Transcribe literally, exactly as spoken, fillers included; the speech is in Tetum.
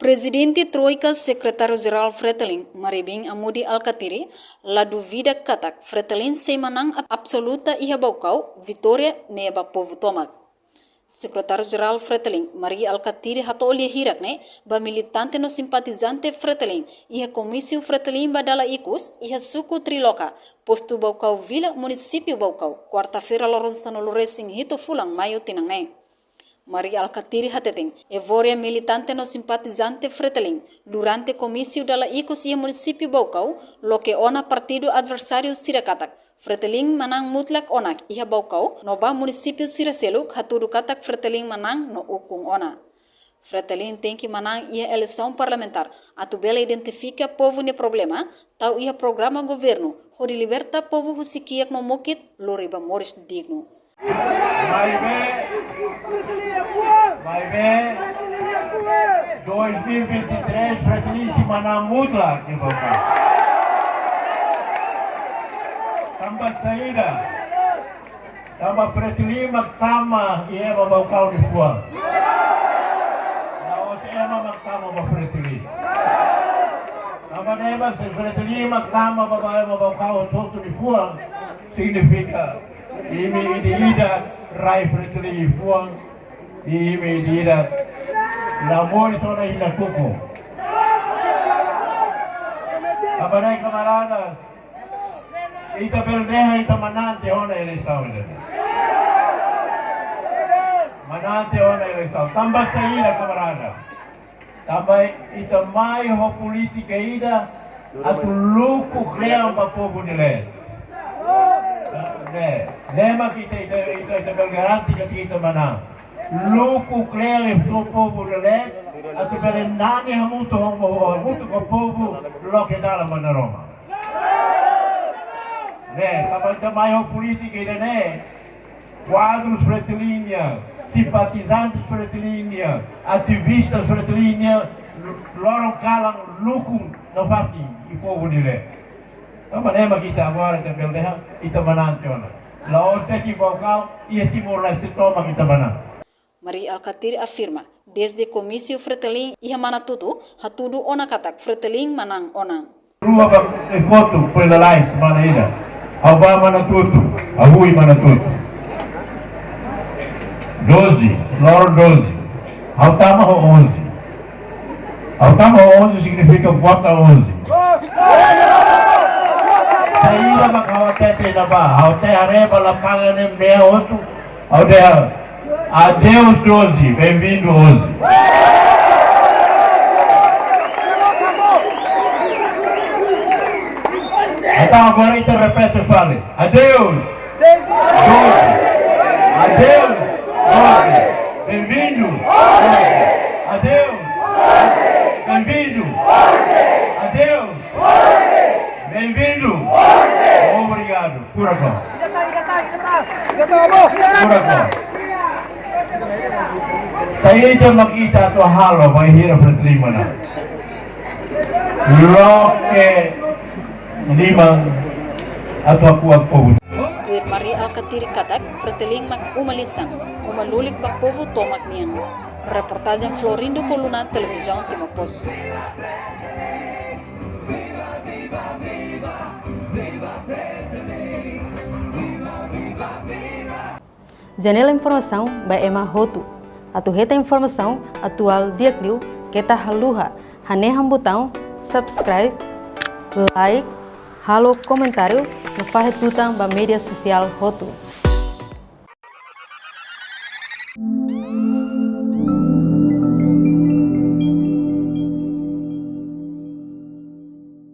Prezidente Troika, Sekretáriu-Jerál Fretilin, Mari Bin Amudi Alkatiri, la duvida katak Fretilin sei manán ab-, absoluta iha Baucau, vitória ne'e ba povu tomak. Sekretáriu-Jerál Fretilin, Mari Alkatiri, hato'o lia hirak ne'e ba militante no simpatizante Fretilin iha komísiu Fretilin ba dala ikus iha suku Triloka, postu Baucau Vila, munisípiu Baucau, kuarta-feira loron sanulu-resin-hitu fulan Maiu tinan ne'e. Mari Alkatiri hateten, euforia militante no simpatizante Fretilin durante komísiu dala ikus iha munisípiu Baucau, loke ona partidu adversáriu sira katak Fretilin manán mutlak ona iha Baucau no ba munisípiu sira seluk hatudu katak Fretilin manán no ukun ona. Fretilin tenke manán iha eleisaun parlamentár atu bele identifika povu nia problema, tau iha programa governu, hodi liberta povu husi kiak no mukit, lori ba moris dignu. Maibé, maibé, dois mil e vinte e três, Fretilin sei manán mutlak iha Baucau. Tanba saida? Tanba Fretilin mak tama iha ema Baucau nia fuan. La'ós ema mak tama ba Fretilin. Tanba ne'e mak se Fretilin mak tama ba, ba ema Baucau hotu-hotu nia fuan, signifika imi ida-idak rai Fretilin nia fuan, imi ida-idak la moris ona iha kuku. Tanba ne'e, kamaradas, ita bele dehan ita manán tiha ona eleisaun ida. Manán tiha ona eleisaun. Tanba saida, kamarada? Tanba ita mai ho polítika ida atu luku kle'an ba povu nia leet. Ne'e, ne'e mak ita, ita, ita, ita bele garante katak ita manán. Luku kle'an ba povu nia leet, atu bele nani hamutuk ho, hamutuk ho povu, loke dalan ba naroman. Ne'e, tanba ita mai ho polítika ida-ne'e, kuadrus Fretilin nian, simpatizantes Fretilin nian, ativistas Fretilin nian, loron kalan lukun nafatin iha povu nia leet. Tanba ne'e mak ita agora ita bele dehan, ita manán tiha ona. La'ós de'it iha Baucau, iha Timor-Leste tomak ita manán. Mari Alkatiri afirma, dezde komísiu Fretilin iha Manatutu, hatudu ona katak Fretilin manán ona. Rua ba enkontru pela lais mana ida. Ha'u ba Manatutu, ha'u iha Manatutu. Doze, loron doze. Ha'u tama ho onze. Ha'u tama ho onze signifika vota onze. Saida mak ha'u hatete iha ne'ebá, ha'u hatete haree ba lapangan ne'e mean hotu, ha'u dehan, adeus doze, bem-vindo onze. Entaun agora ita repete fali. Adeus doze. Adeus doze. Bem-vindo onze. Adeus. Bem-vindo. Adeus. Bem-vindo. Obrigado. Kurasaun. Kurasaun. Saida mak ita atu halo bainhira Fretilin manán? Loke liman atu hakuak povu. Tuir Mari Alkatiri katak, Fretilin mak uma lisan, uma lulik ba povu tomak nian. Reportajen Florindo Coluna, Televizaun Timor Post. Janela informasaun ba ema hotu. Atu hetan informasaun atuál di'ak liu, keta haluha hanehan butaun subscribe, like, halo komentáriu no fahe tutan ba média sosiál hotu.